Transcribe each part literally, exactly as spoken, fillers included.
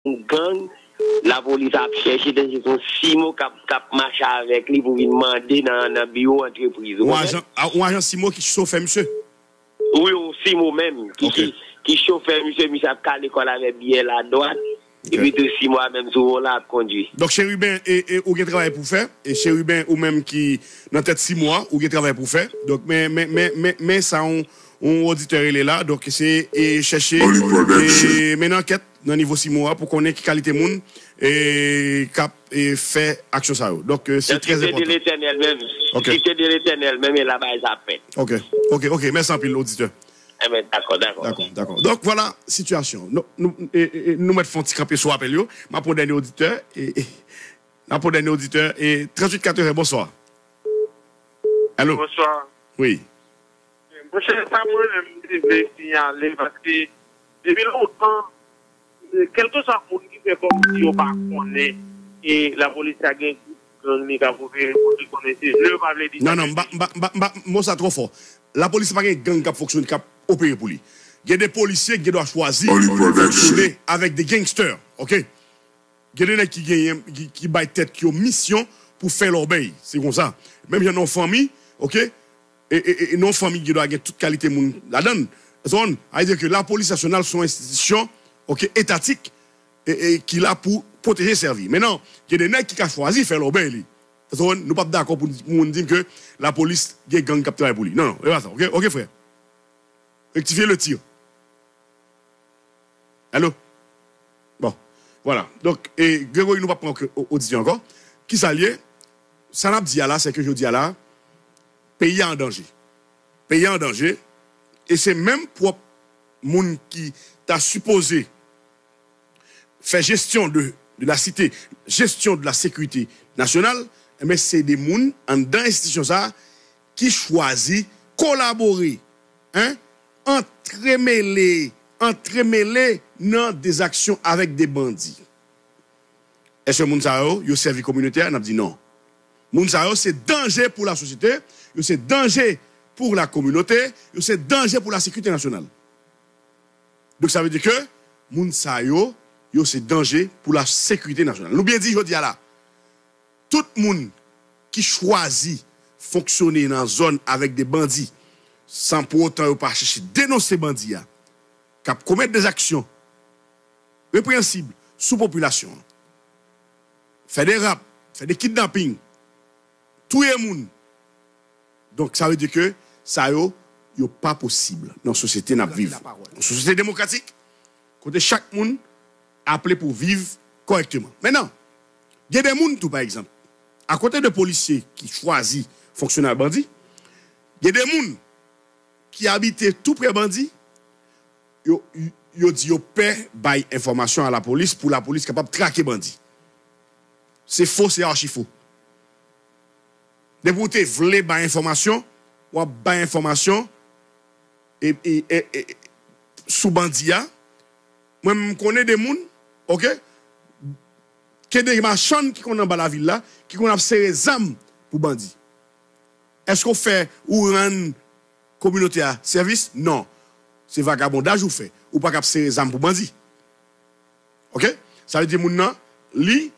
yon gang, lapolis ap chèche, tankou se yon simo k ap, k ap mache avèk li pou vin mande nan, nan biwo antrepriz. Ou konprann? Yon ajan, a, yon ajan simo ki chofè misye. Wi, yon simo menm, ki, ki, ki chofè misye, misye ap kale kò l avèk biyè ladwat, epi tou simo a menm sou wola ap kondui. Donk, Cheriben, e, e, ou gen travay pou fè, e Cheriben, ou menm ki nan tèt simo a, ou gen travay pou fè. Donk, men, men, men, men, men sa, yon, yon oditè rele la, donk, se, e, chèche, e, mennen ankèt nan nivo simo a pou konnen ki kalite moun, e, k ap, e, fè aksyon sa yo. Donk, e, se trè enpòtan. Site de Letènèl menm. Ok. Site de Letènèl menm, e la bagay sa ap fèt. Ok, ok, ok. Mèsi anpil, oditè. Enben, dakò, dakò. Dakò, dakò. Donk, vwala sitiyasyon. Nou, nou, e, e, e, nou mèt fè yon ti kanpe sou apèl yo. M ap pran dènye oditè. E, e, n ap pran dènye oditè. E, tranntuit katreven, bonswa. Alo? Bonswa. Wi. Monchè, sa mwen menm m te vle siyale, paske depi lontan, kèlkeswa moun ki fè kòmsi yo pa konnen, e lapolis la gen gwoup gang li k ap opere, moun ki konnen se vle yo pa vle di sa. Non, non, m pa, m pa, m pa, m pa, mo sa twò fò. Lapolis pa gen gang k ap fonksyone, k ap opere pou li. Gen de polisye ki gen dwa chwazi fonksyone avèk de gangster, ok? Gen de nèg ki genyen, ki, ki bay tèt yo misyon pou fè lòbèy. Se konsa. Menm jan nan yon fanmi, ok? E, e, e, e nan yon fanmi ki dwe gen tout kalite moun ladan l. Sa vle di ke lapolis nasyonal se yon enstitisyon, ok, etatik, e, e ki la pou pwoteje, sèvi. Mentnan, gen de nèg ki ka chwazi fè lòbèy li. Sa vle di, nou p ap dakò pou, pou moun di m ke lapolis gen gang k ap travay pou li. Non, non, e pa sa, ok, ok, frè? Rectifiez le tir. Alo? Bon, vwala. Donk, e, Gregory, nou p ap pran o-, oditè ankò. Kisa l ye? Sa n ap di a la, se ke jodi a la, peyi a an danje. Peyi a an danje, e se menm pwòp moun ki ta sipoze fè jesyon de, de la site, jesyon de la sekirite nasyonal, enben, se de moun anndan enstitisyon sa a ki chwazi kolabore, en, antremele, antremele nan de zaksyon avèk de bandi. Èske moun sa yo, yo sèvi kominote a? N ap di non. Moun sa yo se danje pou lasosyete, yo se danje pou lakominote, yo se danje pou lasekirite nasyonal. Donk, sa vle di ke moun sa yo, yo se danje pou lasekirite nasyonal. Nou byen di jodi a la, tout moun ki chwazi fonksyone nan zòn avèk de bandi, san pou otan yo pa chèche denonse bandi a, k ap komèt de zaksyon repreyansib sou popilasyon an, fè de rap, fè de kidnaping, touye moun. Donk, sa vle di ke sa yo, yo pa posib nan sosyete n ap viv. Yon sosyete demokratik, kote chak moun aple pou viv kòrèkteman. Mentnan, gen de moun tou, pa egzanp, akote de polisye ki chwazi fonksyone ak bandi, gen de moun ki abite tou pre bandi, yo, yo di yo pè bay enfòmasyon a lapolis pou lapolis kapab trake bandi. Se fo, se achi fo. Depi w te vle bay enfòmasyon, w ap bay enfòmasyon e, e, e, e, sou bandi a. Mwen, m konnen de moun, ok, ke de machann ki konn anba lavil la, ki konn ap sere zam pou bandi. Èske w fè, ou rann kominote a sèvis? Non. Se vagabondaj ou fè. Ou pa ka ap sere zam pou bandi. Ok? Sa vle di moun nan, li,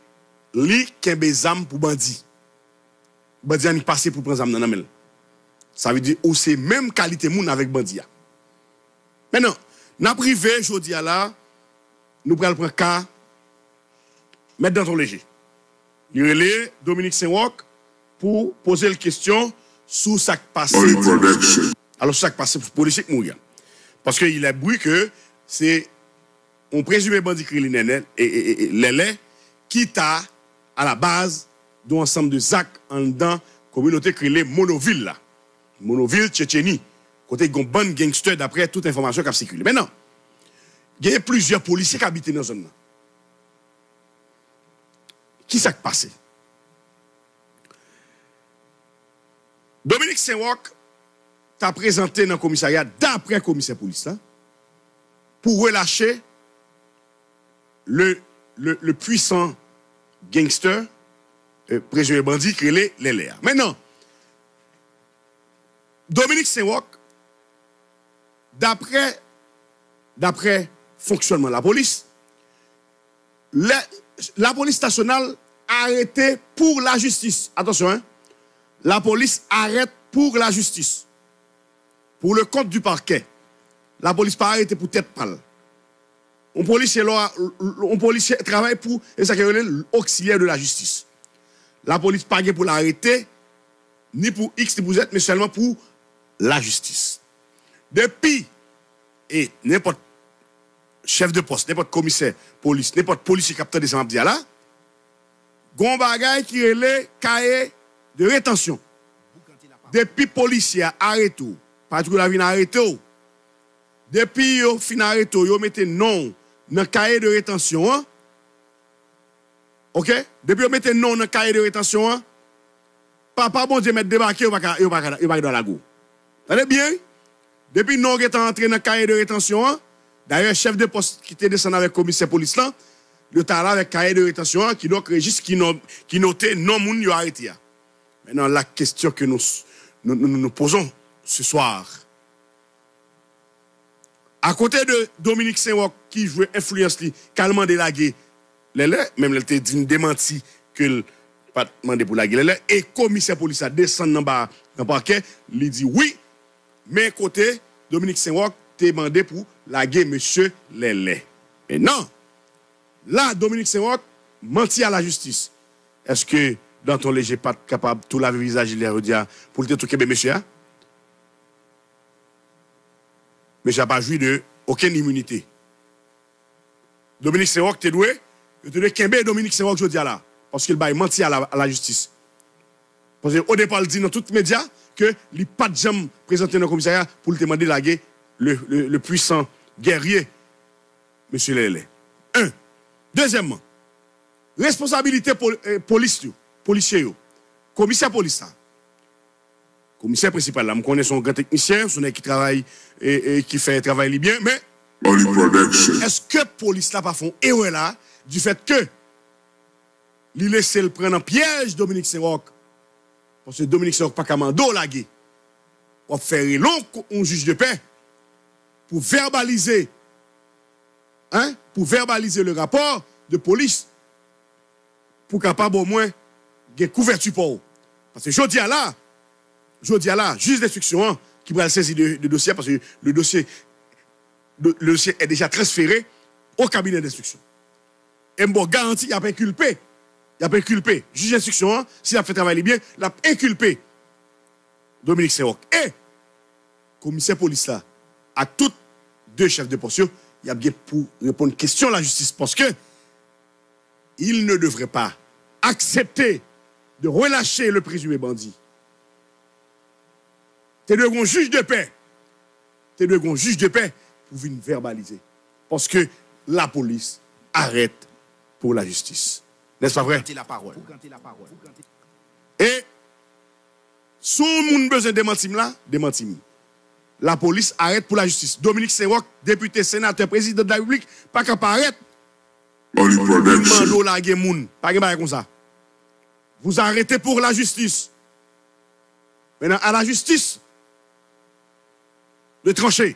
li kenbe zam pou bandi. Bandi a annik pase pou pran zam nan nan men l. Sa vle di ou se menm kalite moun avèk bandi a. Mentnan, n ap rive jodi a la, nou pral pran ka Mèt Danton Leje. Li rele Dominique Saint-Roch pou poze l kesyon sou sa k pase. Alò, sou sa k pase pou polisye k mouri a. Paske il est bri ke se yon prezime bandi ki rele Nènè, e, e, e, e, Lèlè, ki ta à la base de yon ansanm de zak anndan kominote ki rele Monovil la. Monovil, Tchetcheni, kote gen yon bann gangster, daprè tout enfòmasyon k ap sikile. Mentnan, gen plizyè polisye k abite nan zòn nan. Kisa k pase? Dominique Saint-Roch ta prezante nan komisarya, daprè komisè polis la, pou relache le, le, le puissant gangster, euh, prezime bandi ki rele Lèlè a. Mentnan, Dominique Saint-Roch, daprè, daprè fonksyònman lapolis, Lè lapolis nasyonal arete pou lajistis. Atansyon, en. Lapolis arete pou lajistis. Pour le compte du parquet. Lapolis pa arete pou tèt pa l. Yon polisye lò, yon polisye travay pou, e sa ki rele oksilyè de lajistis. Lapolis pa gen pou l arete, ni pou X, ni pou Z, men sèlman pou lajistis. Depi, e nenpòt chèf de pòs, nenpòt komisè polis, nenpòt polisye k ap tande sa m ap di a la, gon bagay ki rele kaye de retansyon. Depi polisye a arete w, patikilye a vin arete w, depi yo fin arete w, yo mete non w nan kaye de retansyon an, oke? Depi yo mete non w nan kaye de retansyon an, Papa Bondye mèt debake, yo pa ka, yo pa ka, yo pa gen dwa lage w. Tande byen, wi. Depi non w gentan antre nan kaye de retansyon an, dayè, chèf de pòs ki te desann avèk komisè polis lan, yo t al avèk kaye de retansyon an, kidonk rejis ki non, ki note non moun yo arete a. Maintenant, la question que nous, nous, nous, nous posons ce soir, akote de Dominique Saint-Roch ki jwe enfliyans li, k al mande lage Lèlè, menm lè l te di n demanti ke l pa t mande pou lage Lèlè, e komisè polis la desann anba nan pakè, li di wi, men kote Dominique Saint-Roch te mande pou lage mesye Lèlè. Men non, la Dominique Saint-Roch manti a lajistis. Èske Danton Léger pa t kapab tou lave vizaj li a jodi a pou l te tou kenbe mesye a? Mesye a pa jwi de okenn iminite. Dominique Saint-Roch te dwe, yo te dwe kenbe Dominique Saint-Roch jodi a la, paske l bay manti a la, a lajistis. Paske o depa l di nan tout medya ke li pa t janm prezante nan komisarya pou l te mande lage le, le, le puissant guerrier, mesye Lèlè. En. Dezyèmman, responsabilite pol-, eh, polis yo, polisye yo. Komisè polis la, komisè prensipal la, m konnen se yon gran teknisyen, se yon nèg ki travay, e, e ki fè travay li byen, men Money Production. Èske polis la pa fè yon erè la, du fait que li lese l pran nan pyèj Dominique Saint-Roch? Paske Dominique Saint-Roch pa ka mande w lage. W ap fè rele yon jij de pè pou vèbalize, en, pou vèbalize le rapport de polis pou kapab omwen gen kouvèti pa w. Paske jodi a la, jodi a la, jij denstriksyon an ki pral sezi de, de dosye a, paske le dosye, le, le dosye est déjà transféré au cabinet d'instruction. E m ba w garanti, y ap enkilpe, y ap enkilpe jij denstriksyon an, si l ap fè travay li byen, l ap enkilpe Dominique Saint-Roch. E komisè polis la ak tout de chèf de pòs yo, y ap gen pou reponn kesyon lajistis, paske il ne devrait pas accepter de relâcher le présumé bandit. Te dwe gon jij de pè. Te dwe gon jij de pè pou vin vèbalize. Paske lapolis arete pou lajistis. N'est-ce pas vrai? E si yon moun bezwen demanti m la, demanti m. Lapolis arete pou lajistis. Dominique Saint-Roch, depite, senatè, prezidan de la repiblik, pa ka pa arete. Money Production. Mande w lage moun. Pa gen bagay konsa. Vous arrêtez pour la justice. Maintenant, à la justice de trancher.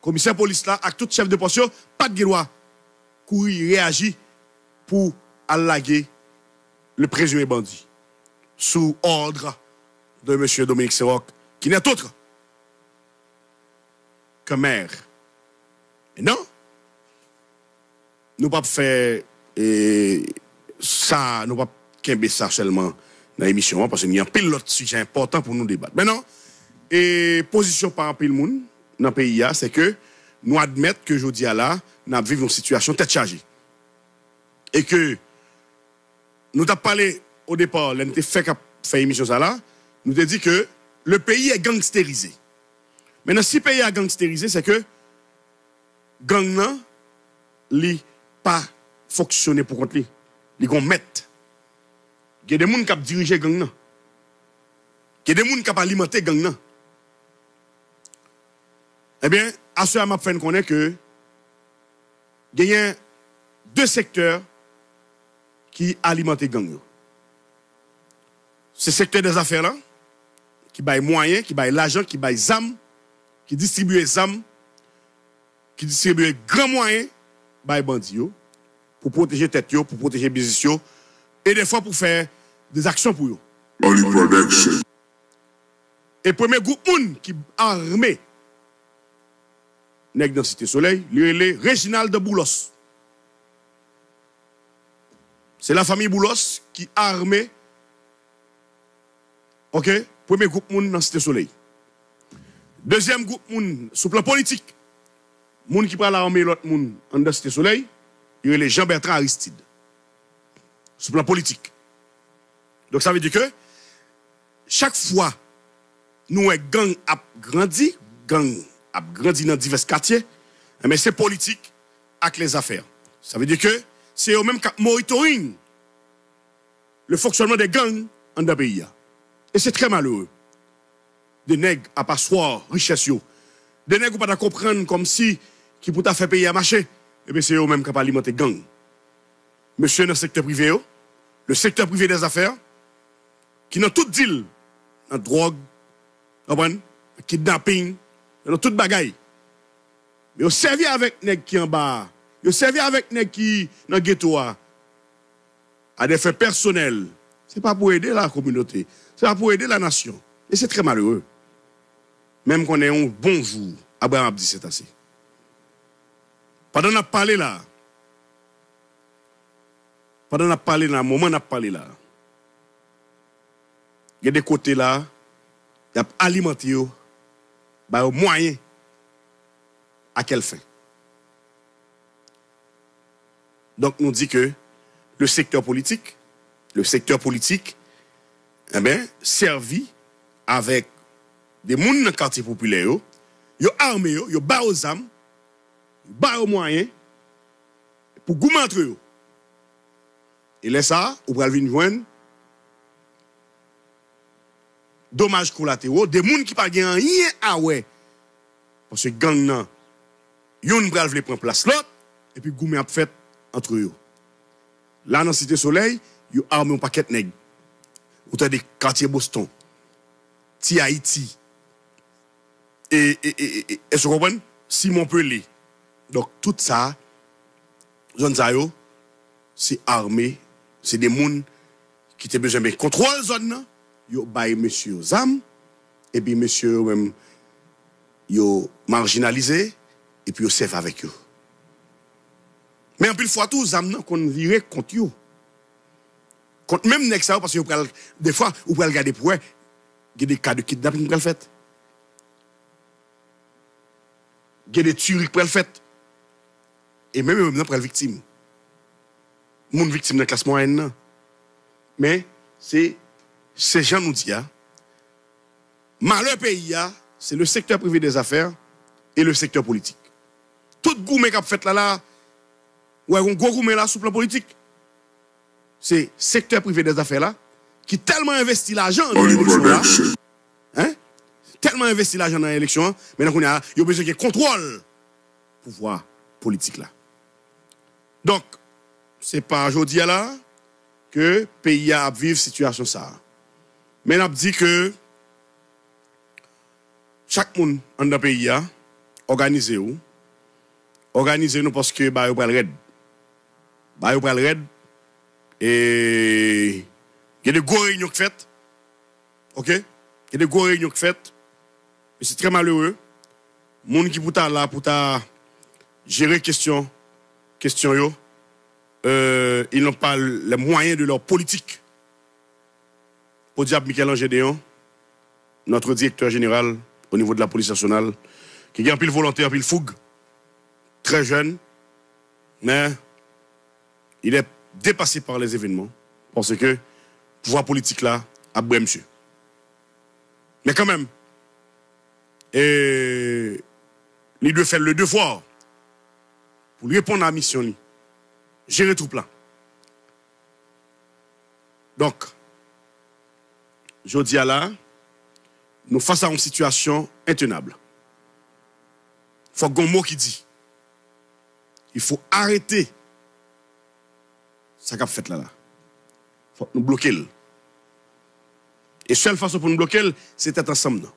Komisè polis la ak tout chèf de pòs yo pa t gen dwa kouri reyaji pou al lage le présumé bandit sous ordre de monsieur Dominique Saint-Roch, qui n'est autre qu'un maire. Maintenant, nou p ap fè, e, sa, nou p ap kenbe sa sèlman nan emisyon an, paske gen anpil lòt sijè enpòtan pou nou debat. Maintenant, e, pozisyon pa anpil moun nan peyi a, se ke nou admèt ke jodi a la, n ap viv yon sitiyasyon tèt chaje. E ke nou t ap pale o depa, lè n te fèk ap fè emisyon sa la, nou te di ke le pays est gangsterisé. Maintenant, si peyi a gangsterisé, se ke gang nan, li pa fonksyone pou kont li. Li gon mèt. Gen de moun k ap dirije gang nan. Gen de moun k ap alimante gang nan. Ebyen, aswè a m ap fè n konnen ke genyen de sektè ki alimante gang yo. Se sektè dèzafè la, ki bay mwayen, ki bay lajan, ki bay zam, ki distribiye zam, ki distribiye gran mwayen bay bandi yo. pou pwoteje tèt yo, pou pwoteje biznis yo, e defwa pou fè de zaksyon pou yo. Money Production. E premye gwoup moun ki ame nèg nan Site Solèy, li rele Reginald Boulos. Se lafanmi Boulos ki ame, ok, premye gwoup moun nan Site Solèy. Dezyèm gwoup moun sou plan politik, moun ki pral ame lòt moun anndan Site Solèy, li rele Jean Bertrand Aristide. Sou plan politik. Donk, sa vle di ke chak fwa nou wè gang ap grandi, gang ap grandi nan divès katye, enben, se politik ak lèzafè. Sa vle di ke se yo menm k ap monitoring le fonctionnement des gangs anndan peyi a. E se trè malere. De nèg a paswa richès yo. De nèg ou pa ta konprann kòmsi ki pou ta fè peyi a mache, ebyen, se yo menm k ap alimante gang. Mesye nan sektè prive yo, le secteur privé des affaires, ki nan tout dil, nan dwòg, konprann, nan kidnaping, nan tout bagay. Yo sèvi avèk nèg ki anba a. Yo sèvi avèk nèg ki nan geto a. A des fins personnelles. Se pa pou ede la kominote. Se pa pou ede la nasyon. E se trè malere. Men m konnen yon bon jou, Abraham ap di c'est assez. Pandan n ap pale la, pandan n ap pale la, moman n ap pale la, gen de kote la, y ap alimante yo, ba yo mwayen. A kèl fen? Donk, nou di ke le sektè politik, le sektè politik, enben, sèvi avèk de moun nan katye popilè yo, yo ame yo, yo ba yo zam, yo ba yo mwayen pou goumen antre yo. E lè sa a, ou pral vin jwenn domaj kolatero, de moun ki pa gen anyen a wè. Paske gang nan, youn pral vle pran plas lòt, epi goumen ap fèt antre yo. La, nan Site Solèy, yo ame yon pakèt nèg. Ou tande katye Boston, Ti Ayiti, e, e, e, e, e, èske w konprann? Simon Pelé. Donk, tout sa, zòn sa yo, se ame, se de moun ki te bezwen gen kontwòl zòn nan, yo bay mesye yo zam, epi mesye yo menm, yo majinalize, epi yo sèvi avèk yo. Men anpil fwa tou, zam nan konn vire kont yo. Kont menm nèg sa yo, paske yo pral, defwa, ou pral gade pou wè, gen de ka de kidnaping ki pral fèt. Gen de tiri k pral fèt. E menm yo menm nan pral viktim. Moun viktim nan klas mwayèn nan. Men, se, se jan nou di a, malè peyi a, se le secteur privé des affaires et le secteur politique. Tout goumen k ap fèt la, la, ou wè, yon gwo goumen la sou plan politik. Se sektè prive dèzafè la ki tèlman envesti lajan nan eleksyon la. Hein? Tèlman envesti lajan nan eleksyon an, men nan kounye a, yo bezwen gen kontwòl pouvwa politik la. Donk, se pa jodi a la ke peyi a ap viv sitiyasyon sa a. Men n ap di ke chak moun anndan peyi a, òganize w. Òganize nou paske bagay yo pral rèd. Bagay yo pral rèd. E gen de gwo reyinyon k fèt. Oke? Gen de gwo reyinyon k fèt. E se trè malere. Moun ki pou ta la, pou ta jere kesyon, kesyon yo, euh, ils n'ont pas les moyens de leur politique. Podyab Michel-Ange Déon, notre directeur général au niveau de la police nationale, ki gen anpil volonte, anpil foug, trè jèn, men il est dépassé par les événements, paske pouvwa politik la ap bwè misye. Men kanmenm, e li dwe fè le devwa pou l reponn a misyon li, jere twoup la. Donk, jodi a la, nou fas a yon sitiyasyon entenab. Fòk gen yon mo ki di. Il faut arrêter sa k ap fèt la la. Fòk nou bloke l. E sèl fason pou nou bloke l, se tèt ansanm nan.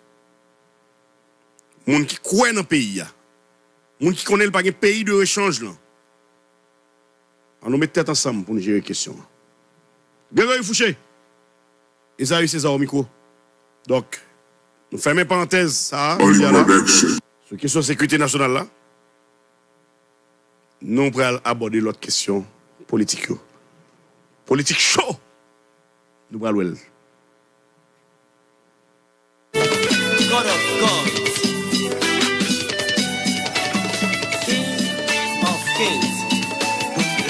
Moun ki kwè nan peyi a. Moun ki konnen l pa gen peyi de rechanj lan. Ann nou met tèt ansanm pou n jere kesyon an. Gregory Fouché, Esaü César o mikwo. Donk, nou fèmen parantèz sa a, jodi a la, sou kesyon sekirite nasyonal la. Nou pral abòde lòt kesyon politik yo. Politik cho! Nou pral wè l. God of gods, King of kings,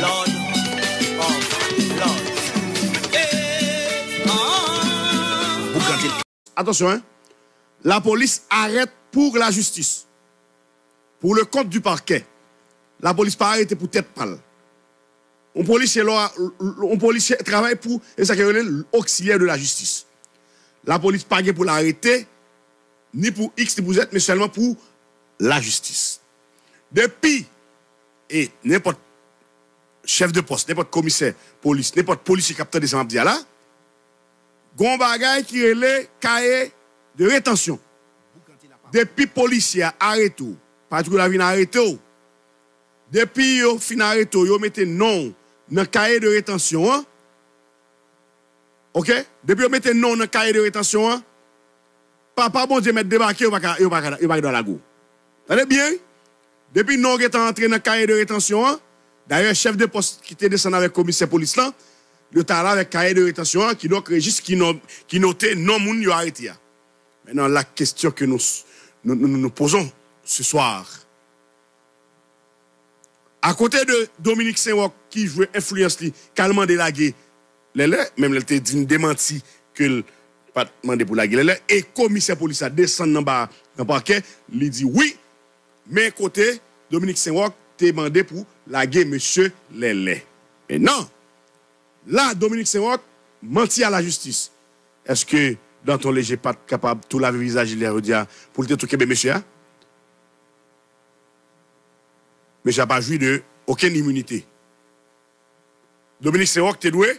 Lord of lords. Hey, ah. Atansyon, en. Lapolis arete pou lajistis. Pour le compte du parquet. Lapolis pa arete pou tèt pa l. Yon polisye, lè w a, yon polisye travay pou, e sa ki rele oksilyè de lajistis. Lapolis pa gen pou l arete, ni pou X, ni pou Z, men sèlman pou lajistis. Depi, e nenpòt chèf de pòs, nenpòt komisè polis, nenpòt polisye k ap tande sa m ap di a la, gen yon bagay ki rele kaye de retansyon. Depi polisye a arete w, patwouy la vin arete w, depi yo fin arete w, yo mete non w nan kaye de retansyon an, oke? Depi yo mete non w nan kaye de retansyon an, Papa Bondye mèt debake, yo pa ka, yo pa ka, yo pa gen dwa lage w. Tande byen, wi. Depi non w gentan antre nan kaye de retansyon an, dayè, chèf de pòs ki te desann avèk komisè polis lan, yo t ale avèk kaye de retansyon an, kidonk rejis ki non, ki note non moun yo arete a. Maintenant, la question que nous, nous, nous, nous, nous posons ce soir, akote de Dominique Saint-Roch ki jwe enfliyans li, k al mande lage Lèlè, menm lè l te di n demanti ke l pa t mande pou lage Lèlè, e komisè polis la desann nan ba, nan pakè, li di wi, men kote Dominique Saint-Roch te mande pou lage mesye Lèlè. Men non, la, Dominique Saint-Roch manti a lajistis. Èske Danton Léger pa t kapab tou lave vizaj li a jodi a pou l te tou kenbe mesye a? Mesye a pa jwi de okenn iminite. Dominique Saint-Roch te dwe,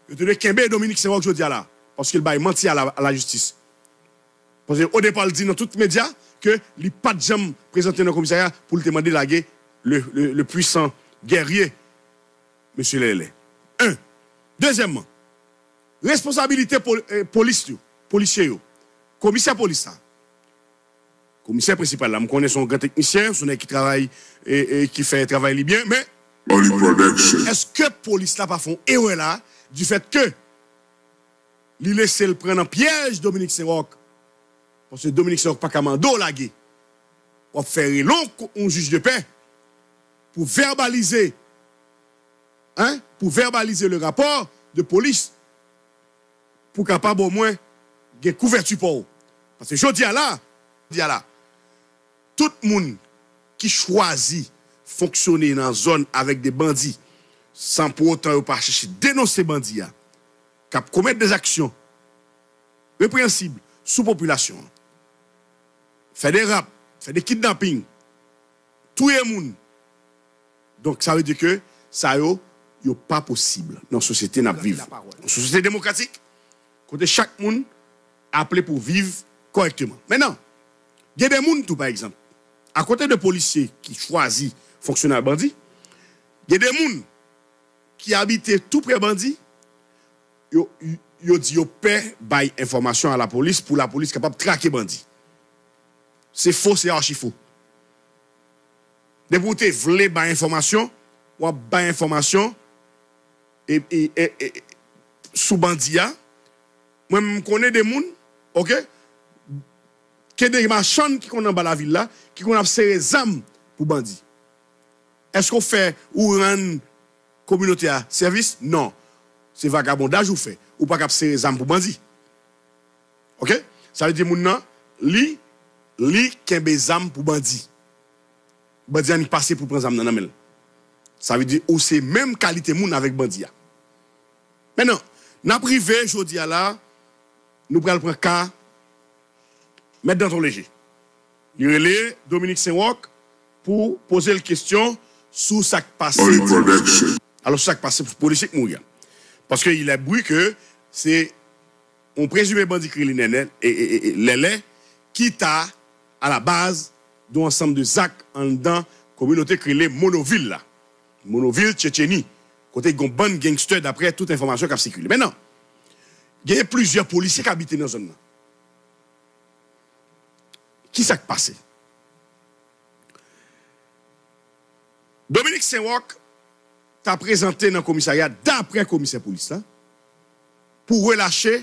yo te dwe kenbe Dominique Saint-Roch jodi a la, paske l bay manti a la, a lajistis. Paske o depa l di nan tout medya ke li pa t janm prezante nan komisarya pou l te mande lage le, le, le puissant guerrier, mesye Lèlè. En. Dezyèmman, responsabilite pol-, eh, polis yo, polisye yo. Komisè polis la, komisè prensipal la, m konnen se yon gran teknisyen, se yon nèg ki travay, e, e ki fè travay li byen, men èske polis la pa fè yon erè la, di fèt ke li lese l pran nan pyèj Dominique Saint-Roch? Paske Dominique Saint-Roch pa ka mande w lage. W ap fè rele w yon jij de pè pou vèbalize, en, pou vèbalize le rapò de polis pou kapab omwen gen kouvèti pa w. Paske jodi a la, jodi a la, tout moun ki chwazi fonksyone nan zòn avèk de bandi, san pou otan yo pa chèche denonse bandi a, k ap komèt de aksyon repreyansib sou popilasyon an, fè de rap, fè de kidnaping, touye moun. Donk, sa vle di ke sa yo, yo pa posib nan sosyete n ap viv. Yon sosyete demokratik, kote chak moun aple pou viv kòrèkteman. Mentnan, gen de moun tou, pa egzanp, akote de polisye ki chwazi fonksyone ak bandi, gen de moun ki abite tou prè bandi, yo, yo di yo pè bay enfòmasyon a lapolis pou lapolis kapab trake bandi. Se fo, se achi fo. Depi w te vle bay enfòmasyon, w ap bay enfòmasyon e, e, e, e, sou bandi a. Mwen, m konnen de moun, oke, ke de machann ki konn anba lavil la, ki konn ap sere zam pou bandi. Èske w fè, ou rann kominote a sèvis? Non. Se vagabondaj ou fè. Ou pa ka ap sere zam pou bandi. Oke? Sa vle di moun nan, li, li kenbe zam pou bandi. Bandi annik pase pou pran zam nan nan men l. Sa vle di ou se menm kalite moun avèk bandi a. Mentnan, n ap rive jodi a la, nou pral pran ka Mèt Danton Léger. Li rele Dominique Saint-Roch pou poze l kesyon sou sa k pase. Alò, sou sa k pase pou polisye k mouri a. Paske il est bruit que se yon prezime bandi ki rele Nènè, e, e, e, e, Lèlè, ki ta a la baz de yon ansanm de zak anndan kominote ki rele Monovil la. Monovil, Tchetcheni. Kote gen yon bann gangster, daprè tout enfòmasyon k ap sikile. Mentnan, genyen plizyè polisye k abite nan zòn nan. Ki sa k pase? Dominique Saint-Roch ta prezante nan komisarya, daprè komisè polis la, pou relache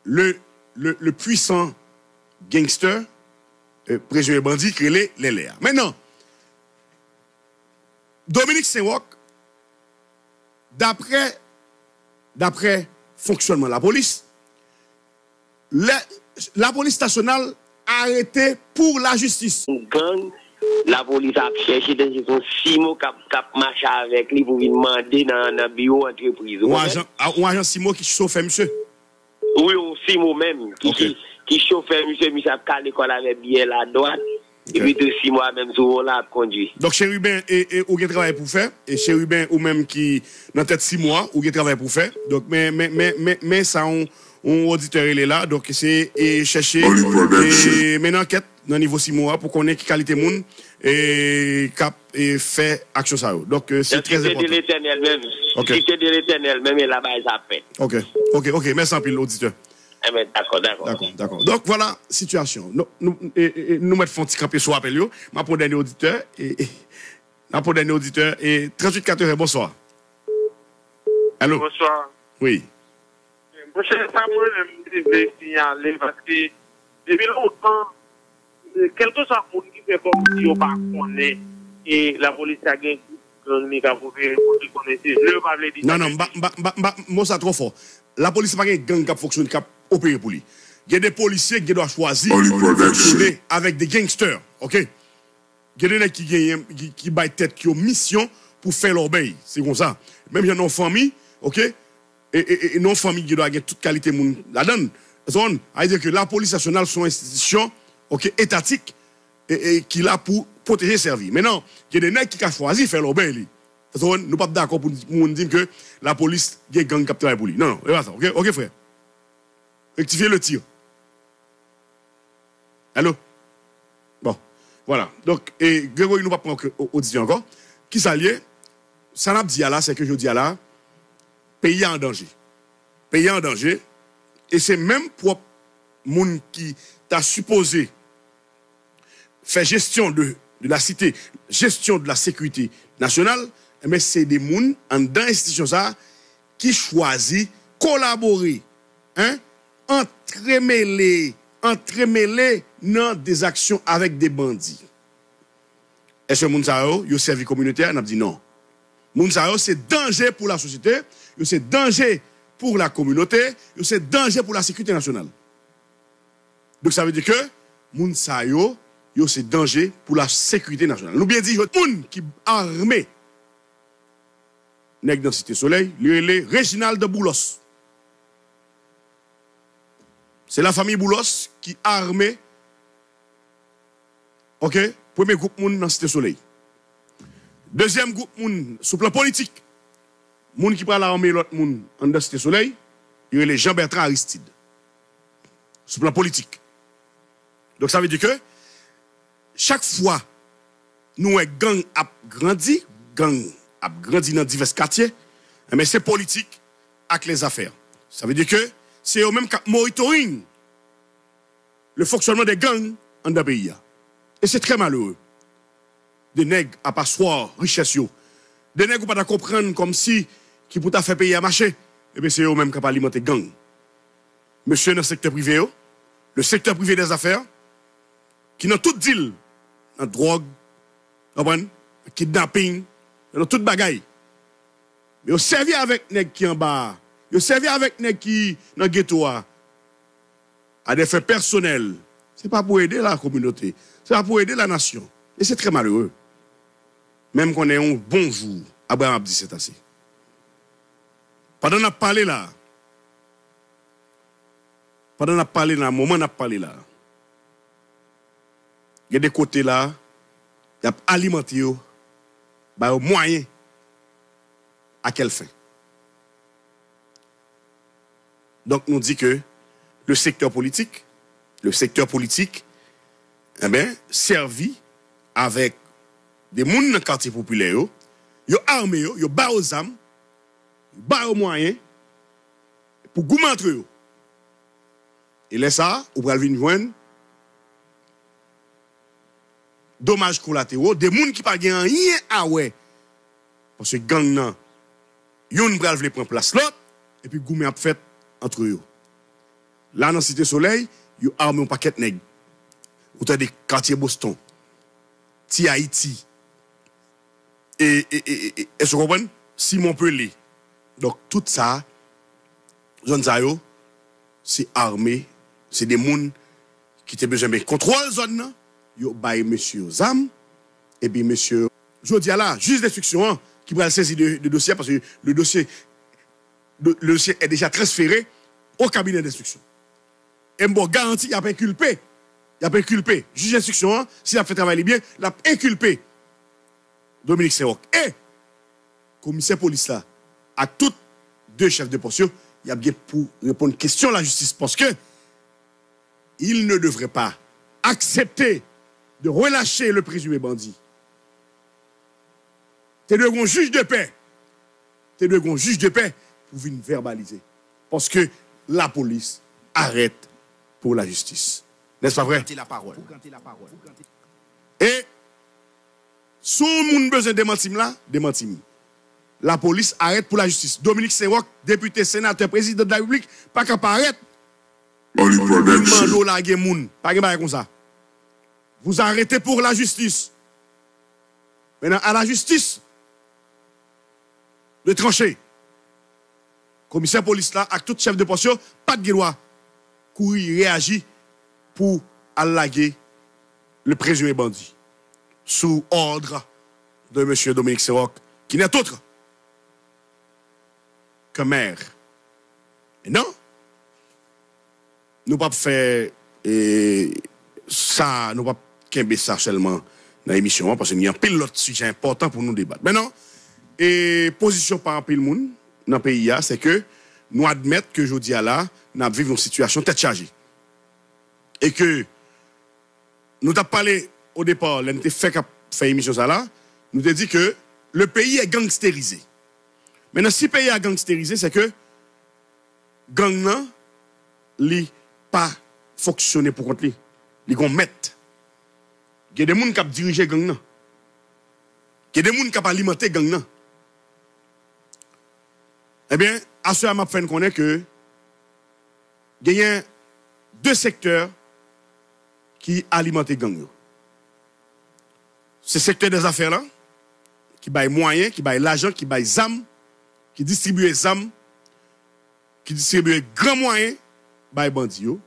le, le, le puissant gangster, euh, prezime bandi ki rele Lèlè a. Mentnan, Dominique Saint-Roch, daprè, daprè fonksyònman lapolis, lè, lapolis nasyonal arete pou lajistis. Gang, lapolis ap chèche, tankou se yon simo k ap, k ap mache avèk li pou vin mande nan, nan biwo antrepriz. Yon ajan, yon ajan simo ki chofè misye. Wi, yon simo menm, ki, ki, ki chofè misye, misye ap kale kò l avèk byè la dwat, epi tou simo a menm sou volan ap kondui. Donk, Chérubin, e, e, ou gen travay pou fè, e Chérubin, ou menm ki nan tèt simo a, ou gen travay pou fè. Donk, men, men, men, men, men sa yon, yon oditè rele la, donk, se, e, chèche, e, mennen ankèt nan nivo simo a pou konnen ki kalite moun, e, k ap, e, fè aksyon sa yo. Donk, e, se trè enpòtan. Site de Letènèl menm. Ok. Site de Letènèl menm, e la bagay sa ap fèt. Ok, ok, ok. Mèsi anpil, oditè. Enben, dakò, dakò. Dakò, dakò. Donk, vwala sitiyasyon. Nou, nou, e, e, e, nou mèt fè yon ti kanpe sou apèl yo. M ap pran dènye oditè. E, e, n ap pran dènye oditè. E, tranntuit katreven, bonswa. Alo? Bonswa. Wi. Monchè, sa mwen menm, m te vle siyale, paske depi lontan, kèlkeswa moun ki fè kòmsi yo pa konnen, e lapolis la gen gwoup gang li k ap opere pou li konnen se vle yo pa vle di sa. Non, non, m pa, m pa, m pa, m pa, mo sa twò fò. Lapolis pa gen gang k ap fonksyone, k ap opere pou li. Gen de polisye ki gen dwa chwazi fonksyone avèk de gangster, ok? Gen de nèg ki genyen, ki, ki bay tèt yo misyon pou fè lòbèy. Se konsa. Menm jan nan yon fanmi, ok? E, e, e, e nan yon fanmi ki dwe gen tout kalite moun ladan l. Sa konprann? Sa vle di ke lapolis nasyonal se yon enstitisyon, ok, etatik, e, e ki la pou pwoteje, sèvi. Mentnan, gen de nèg ki ka chwazi fè lòbèy li. Sa konprann? Nou p ap dakò pou, pou moun di m ke lapolis gen gang k ap travay pou li. Non, non, e pa sa, ok? Ok, frè. Rectifiez le tir. Alo? Bon, vwala. Donk, e, Gregory, nou p ap pran o-, oditè ankò. Kisa l ye? Sa n ap di a la, se ke jodi a la, peyi a an danje. Peyi a an danje, e se menm pwòp moun ki ta sipoze fè jesyon de, de la site, jesyon de la sekirite nasyonal, enben, se de moun anndan enstitisyon sa a ki chwazi kolabore, en, antremele, antremele nan de zaksyon avèk de bandi. Èske moun sa yo, yo sèvi kominote a? N ap di non. Moun sa yo se danje pou lasosyete, yo se danje pou lakominote, yo se danje pou lasekirite nasyonal. Donk, sa vle di ke moun sa yo, yo se danje pou lasekirite nasyonal. Nou byen di, yo, moun ki ame, nèg nan Site Solèy, li rele Reginald Boulos. Se lafanmi Boulos ki ame, ok, premye gwoup moun nan Site Solèy. Dezyèm gwoup moun sou plan politik, moun ki pral ame lòt moun anndan Site Solèy, li rele Jean Bertrand Aristide. Sou plan politik. Donk, sa vle di ke chak fwa nou wè gang ap grandi, gang ap grandi nan divès katye, enben, se politik ak lèzafè. Sa vle di ke se yo menm k ap monitoring le fonctionnement des gangs anndan peyi a. E se trè malere. De nèg ap aswè richès yo. De nèg ou pa ta konprann kòmsi ki pou ta fè peyi a mache, ebyen se yo menm k ap alimante gang. Mesye nan sektè prive yo, le secteur privé des affaires, ki nan tout dil, nan dwòg, konprann, nan kidnaping, nan tout bagay. Yo sèvi avèk nèg ki anba a, yo sèvi avèk nèg ki nan geto a, à des fins personnelles. Se pa pou ede la kominote, se pa pou ede la nasyon. E se trè malere. Men m konnen yon bon jou, Abraham ap di c'est assez. Pandan n ap pale la, pandan n ap pale la, moman n ap pale la, gen de kote la, y ap alimante yo, ba yo mwayen. À quelle fin? Donk, nou di ke le secteur politique, le secteur politique, enben, sèvi avèk de moun nan katye popilè yo, Yo ame yo, yo ba yo zam, yo ba yo mwayen pou goumen antre yo. E lè sa a, ou pral vin jwenn domaj kolatero, de moun ki pa gen anyen a wè. Paske gang nan, youn pral vle pran plas lòt, epi goumen ap fèt antre yo. La nan Site Solèy, yo ame yon pakèt nèg. Ou tande Katye Boston, Ti Ayiti, e, e, e, e, e, èske w konprann? Simon Pele. Donk, tout sa, zòn sa yo, se ame, se de moun ki te bezwen men kontwòl zòn nan, yo bay mesye yo zam, epi mesye yo. Jodi a la, jij denstriksyon an, ki pral sezi de, de dosye a, paske le dossier, le, le dossier est déjà transféré au cabinet d'instruction. E m ba w garanti, y ap enkilpe, y ap enkilpe. Jij enstriksyon an, si l ap fè travay li byen, l ap enkilpe Dominique Saint-Roch. E komisè polis la ak tout de chèf de pòs yo, y ap gen pou reponn kesyon lajistis, paske il ne devrait pas accepter de relâcher le présumé bandit. Te dwe gen yon jij de pè. Te dwe gen yon jij de pè pou vin vèbalize. Paske lapolis arèt pou lajistis. Nèspa vrè? E si yon moun bezwen demanti m la, demanti m. Lapolis arèt pou lajistis. Dominique Saint-Roch, depite, senatè, prezidan de la repiblik, pa ka parèt pou l mande w lage moun. Pa gen bagay konsa. Vous arrêtez pour la justice. Maintenant, à la justice de trancher. Komisè polis la ak tout chèf de pòs yo pa t gen dwa kouri reyaji pou al lage le présumé bandit sous ordre de mesye Dominique Saint-Roch, qui n'est autre qu'un maire. Men non, nou p ap fè, e, sa, nou p ap kenbe sa sèlman nan emisyon an, paske gen anpil lòt sijè enpòtan pou nou debat. Men non, e, pozisyon pa anpil moun nan peyi a, se ke nou admèt ke jodi a la, n ap viv yon sitiyasyon tèt chaje. E ke nou t ap pale o depa, lè n te fèk ap fè emisyon sa la, nou te di ke le pays est gangsterisé. Men non, si peyi a gangsterisé, se ke gang nan, li pa fonksyone pou kont li. Li gon mèt. Gen de moun k ap dirije gang nan. Gen de moun k ap alimante gang nan. Ebyen, aswè a m ap fè n konnen ke genyen de sektè ki alimante gang yo. Se sektè dèzafè la, ki bay mwayen, ki bay lajan, ki bay zam, ki distribiye zam, ki distribiye gran mwayen bay bandi yo,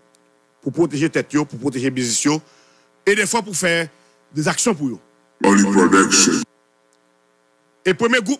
pou pwoteje tèt yo, pou pwoteje biznis yo, e defwa pou fè de zaksyon pou yo. Money Production. E premye gwoup